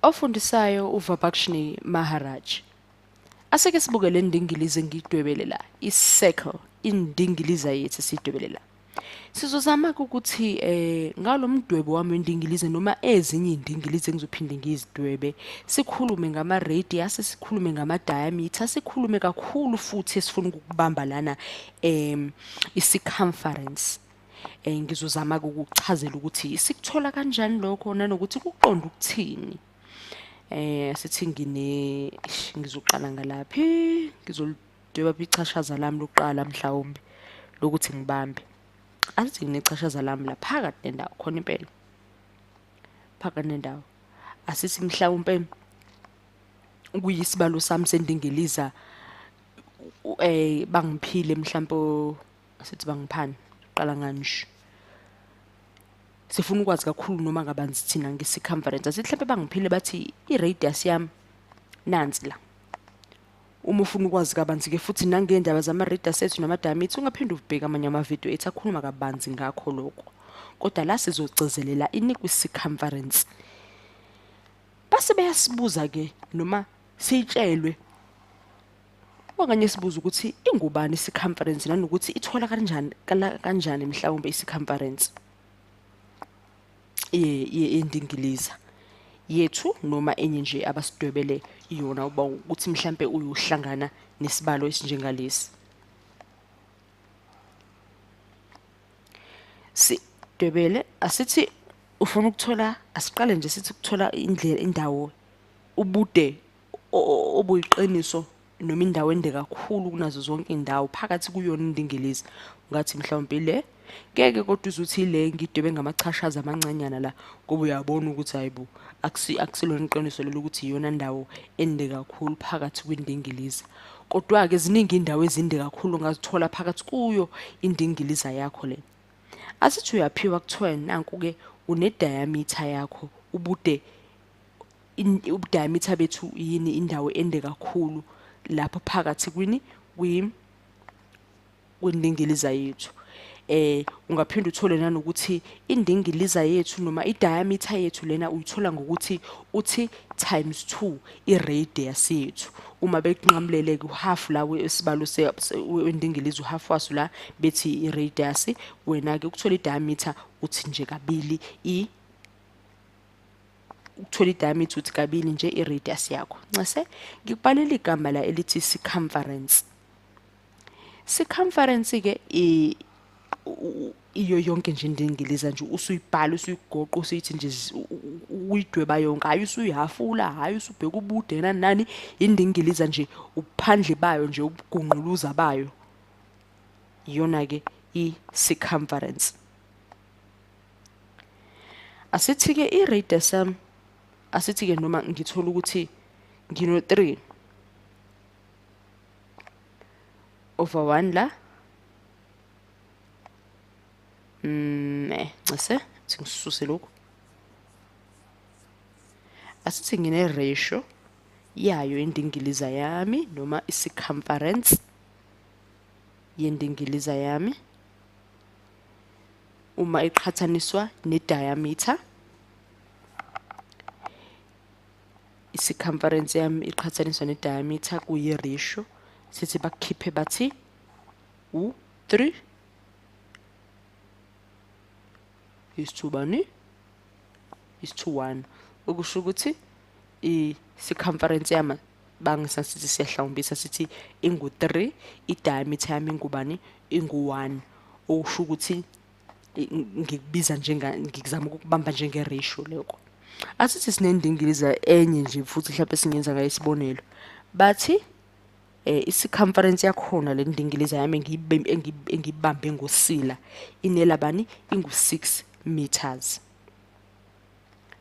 Ofundisayo uVabakshnee Maharaj. Aseke sibuke le ndingilizi engiyidwebele la, i-circle, indingiliza yethu esiyidwebele la. Sizozama-ke ukuthi ngalo mdwebo wami wendingilizi noma ezinye iy'ndingilizi engizophinde ngizidwebe, sikhulume ngama-radius, sikhulume ngama-diameter, sikhulume kakhulu futhi esifuna ukukubamba lana i-circumference. Ngizozama-ke ukukuchazela ukuthi sikuthola kanjani lokho nanokuthi kuqonda ukuthini. Sithi ngine, eish, ngizoqala ngalaphi, ngizolidweba ichashaza lami lokuqala mhlawumbe lokuthi ngibambe. Asithi nginechashaza lami la phakathi nendawo khona impela, phakathi nendawo. Asithi mhlawumbe kuyisibalo sami sendingiliza, bangiphile mhlawumbe, asithi bangiphani, qala nganje. Sifuna ukwazi kakhulu noma kabanzi thina nge-circumference. Asithi mhlawumbe bangiphile bathi i-radius yami nansi la. Uma ufuna ukwazi kabanzi-ke futhi nangendaba zama-radius ethu nama-diameter, ungaphinde ubheke amanye amavidiyo ethu akhuluma kabanzi ngakho lokho. Kodwa la sizogcizelela ini kwi-circumference. Base beyasibuza-ke noma sitshelwe okanye sibuze ukuthi ingubani i-circumference nanokuthi ithola kanjani mhlawumbe i-circumference yendingiliza yethu noma enye nje abasidwebele yona, uba ukuthi mhlambe uyohlangana nesibalo esinjengalesi. Sidwebele, asithi ufuna ukuthola, asiqale nje sithi ukuthola indlela, indawo, ubude obuyiqiniso noma indawo ende kakhulu kunazo zonke indawo phakathi kuyona indingilizi. Ungathi mhlawumbe le, ngeke kodwa uzuthi le ngidwebe ngamachashaza amancanyana la, ngoba uyabona ukuthi hayibo, akusilona iqiniso lelo ukuthi iyona ndawo ende kakhulu phakathi kwindingilizi. Kodwa-ke ziningi indawo ezinde kakhulu ongazithola phakathi kuyo indingiliza yakho le. Asithi uyaphiwa kuthiwa nanku-ke une-diameter yakho, ubude, ubudiameter bethu yini, indawo ende kakhulu lapho phakathi kwini, kwindingiliza yethu. Ungaphinde uthole nanokuthi indingiliza yethu noma i-diameter yethu lena uyithola ngokuthi uthi times 2 i-radius yethu. Uma bekunqamulele ku-half la wesibalo wendingiliza, u-half waso la bethi i-radius, wena-ke ukuthola i-diameter uthi nje kabili i ukuthola i-diameter uthi kabili nje i-radius yakho. Ncese ngikubhalela igama la elithi circumference. Circumference ke iyo yonke nje indingiliza nje usuyibhala, usuyigoqa, usuyithi nje uyidweba yonke, hayi usuyihafula, hayi usubheka ubude nani nani, indingiliza nje ubuphandle bayo nje, ubugunquluza bayo, iyona ke i-circumference. Asithi ke i-radius yami, asithi ke noma ngithola ukuthi ngino 3 over 1 la, ncese thi ngisuse lokhu. Asithi ngine ratio yayo indingiliza yami noma i-circumference yendingiliza yami uma iqhathaniswa ne-diameter. I-circumference yami iqhathaniswa ne-diameter kuyi-ratio, sithi bakukhiphe bathi u-3 is to bani is to 1, okusho ukuthi i-circumference yami bangisasithi siyahlawumbisa sithi ingu-3, i-diameter yami ingubani, ingu-1, okusho ukuthi ngikubiza njenga, ngikuzama ukukubamba njenge-ratio lokho. Asithi sinendingiliza enye nje futhi mhlawumbe singenza ngayo isibonelo, bathi i-circumference yakhona le ndingiliza yami engiyibambe ngosila inelabani, ingu-6 meters.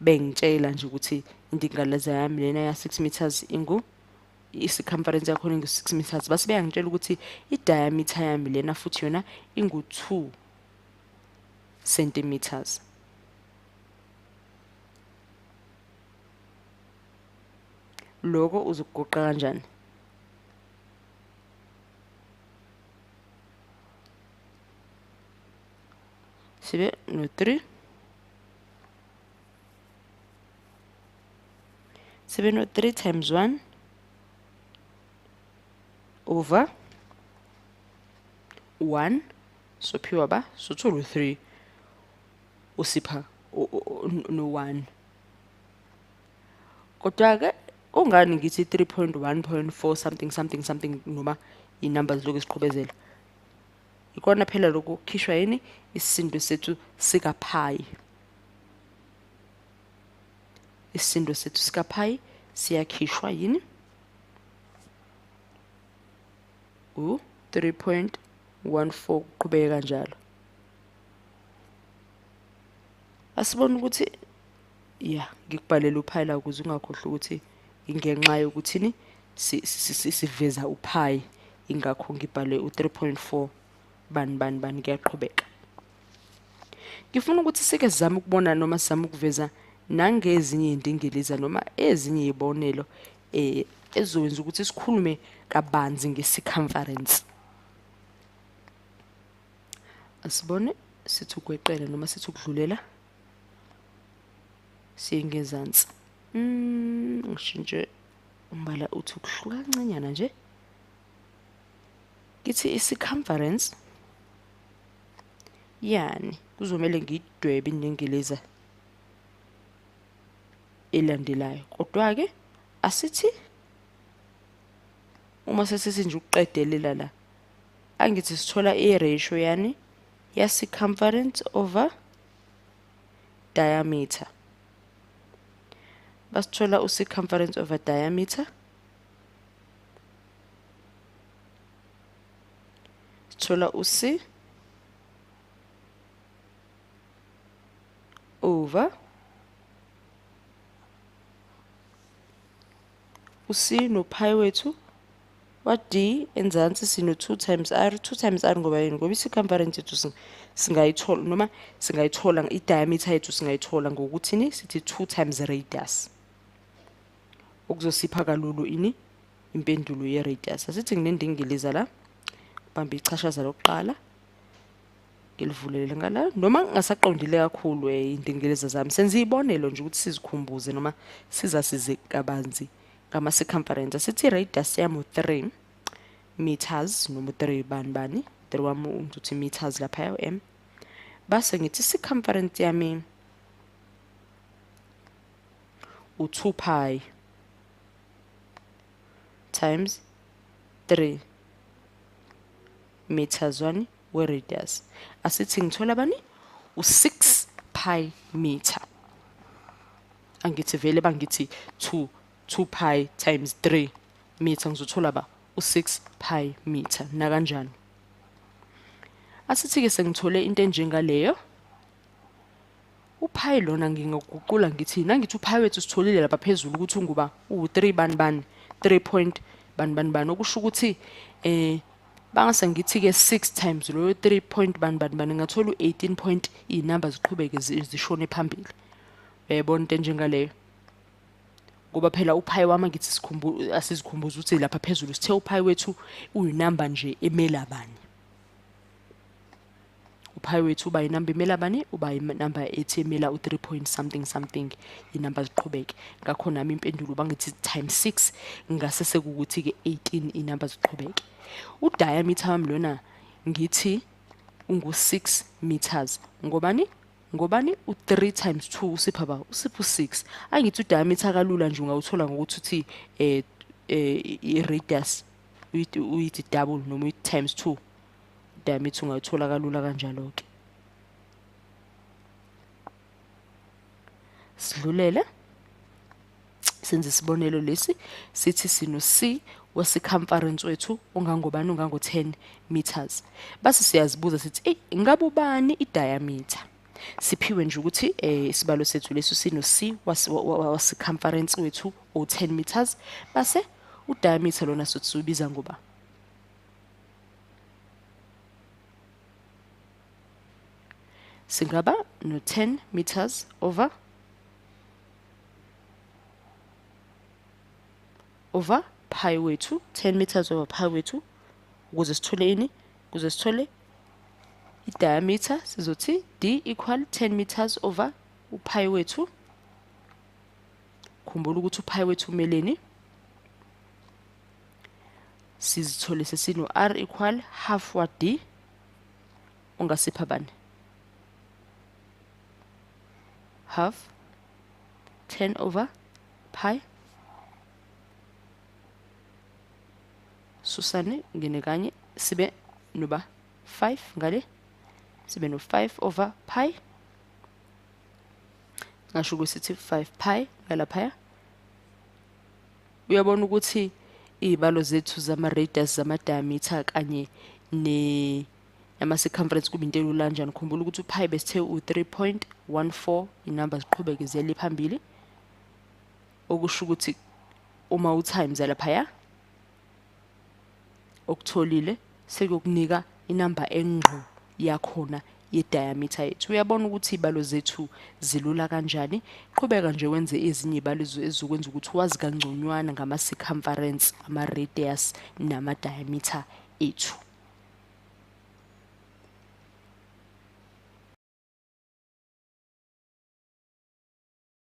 Bengitshela nje ukuthi indingiliza yami lena ya 6 meters ingu, i-circumference yakhona ingu-6 meters, base beyangitshela ukuthi i-diameter yami lena futhi yona ingu-2 centimeters. Lokho uzokugoqa kanjani? Sibe no 3 Sibe no 3 times 1 over 1, sophiwa ba sothola u3 usipha no 1. Kodwa ke ungani ngithi 3.1.4 something something something noma inamba zilokhu siqhubezela. Ikona phela lokhu kukhishwa yini isisindo sethu sika pi. Isisindo sethu sika pi siyakhishwa yini u 3.14 kuqhubeke kanjalo. Asibone ukuthi ya ngikubhalela uPhi la ukuze ungakhohlwa ukuthi ingenxa yokuthini siveza uPhi, ingakho ngibhale u3.4 bani bani bani kuyaqhubeka. Ngifuna ukuthi sike sizame ukubona noma sizame ukuveza nangezinye izindingiliza noma ezinye izibonelo ezizokwenza ukuthi sikhulume kabanzi nge-circumference. Asibone sithi ukweqela noma sithi ukudlulela siye ngezansi. Ngishintshe umbala uthi ukuhluka kancanyana nje. Ngithi i-circumference yani kuzomele ngidwebe indingiliza elandelayo. Kodwa ke asithi uma sesithi nje ukuqedelela la, angithi sithola i-ratio yani ya circumference over diameter. Basithola u-circumference over diameter, sithola u-C over u-C no pi wethu wa D enzansi sino 2 times R. 2 times R ngoba yini? Ngoba i-circumference yethu singayithola noma singayithola i-diameter yethu singayithola ngokuthini? Sithi 2 times radius, okuzosipha kalulu ini impendulo ye-radius. Asithi nginendingiliza la, bamba ichashaza lokuqala ngilivulele ngala, noma ngingasaqondile kakhulu indingiliza zami, senze ibonelo nje ukuthi sizikhumbuze noma sizasize kabanzi ngama circumference. Asithi radius yami 3 meters noma 3 bani bani 3 wami ngizothi meters lapha m, base ngithi circumference yami u2 pi times 3 meters wani we radius. Asithi ngithola bani u6 pi meter. Angithi vele bangithi 2 pi times 3 meter, ngizothola ba u6 pi meter na kanjani. Asithi ke sengithole into enjengaleyo, uPhi lona ngingaguqula ngithi nangithi uPhi wethu sitholile lapha phezulu ukuthi unguba u3 bani bani 3 point bani bani bani, okusho ukuthi bangase ngithi ke 6 times loyo 3 point bani bani bani ngathola u18 point, inamba ziqhubeke zishone phambili. Uyayibona into enjengaleyo? Ngoba phela uPhi wami ngithi sikhumbuza asizikhumbuza ukuthi lapha phezulu sithe uPhi wethu uyinamba nje emela bani. uPhi wethu uba inamba emela bani, uba inamba ethi emela u3 point something something, inamba ziqhubeke. Ngakho nami impendulo bangithi times 6 ngase sekukuthi ke 18 inamba ziqhubeke. Udiameter wami lona ngithi ungu 6 meters. Ngobani? Ngobani u3 times 2 usipha ba usipha u6. Angithi udiameter kalula nje ungawuthola ngokuthi uthi i-radius uyithi double noma uyithi times 2. Diameter ungayithola kalula kanjalo ke. Sidlulele senze isibonelo lesi, sithi sino C we-circumference wethu ungangobani, ungango 10 meters. Base siyazibuza sithi ey ngabe ubani i-diameter? Siphiwe nje ukuthi isibalo sethu leso sino C wa-circumference wethu o 10 meters, base u-diameter lona sothi siubiza ngoba singaba no 10 meters over pi wethu, 10 meters over pi wethu, ukuze sithole ini? Ukuze sithole i-diameter sizothi d equal 10 meters over upi wethu. Khumbula ukuthi uPhi wethu umeleni. Sizithole sesino R equal half wa D, ungasipha bani? Half 10 over pi. Susane ngene kanye sibe noba 5 ngale, sibe no 5 over pi. Ngasho ukuthi sithi 5 pi ngalaphaya. Uyabona ukuthi izibalo zethu zama radius, zama diameter kanye ne nama circumference kuba into elula kanjani. Khumbula ukuthi uPhi besithe u3.14, inamba ziqhubeke ziyale phambili, okusho ukuthi uma utimes laphaya okutholile sekuyokunika inamba engqo yakhona ye-diameter yethu. Uyabona ukuthi izibalo zethu zilula kanjani. Qhubeka nje wenze ezinye izibalo ezizokwenza ukuthi wazi kangconywana ngama-circumference, ama-radius nama-diameter ethu.